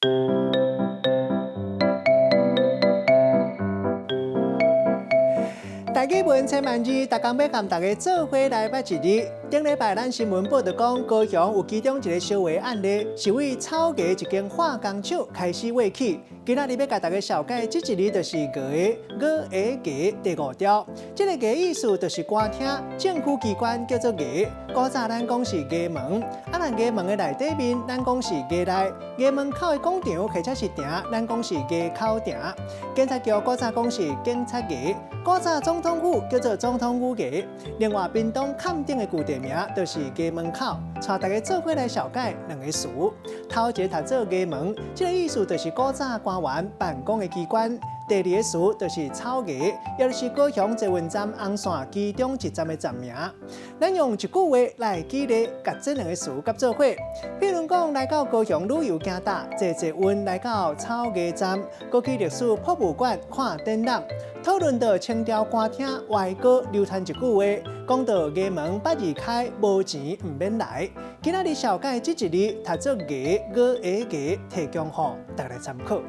台語文千萬字，逐工欲共大家做伙來捌一字。頂禮拜咱新聞報道講，高雄有其中一个燒話案例，是佇草衙一間化工廠開始火起。今仔日欲共大家紹介這一字，就是衙的𠊎會衙第五調。這个衙意思就是官廳、政府機關叫做衙。古早咱講是衙門，啊，若衙門的內底面，咱講是衙內。衙門口的廣場或者是埕，咱講是衙口埕。警察局古早講是警察衙，古早總統府叫做總統府衙。另外，屏東崁頂的舊地名就是衙門口。帶大家做伙來紹介兩个詞。頭一个讀做衙門，這个意思就是古早官員辦公的機關。第二个詞就是草衙，也就是高雄捷運站紅線其中一站的站名。咱用一句話來舉例，共這兩个詞佮做伙。比如講，來到高雄旅遊行搭，坐捷運來到草衙站，閣去歷史博物館看展覽，討論到清朝官廳歪歌流傳一句話，講到衙門捌二開，無錢毋免來。今仔日紹介這一字，讀做衙，𠊎會衙，提供予大家來參考。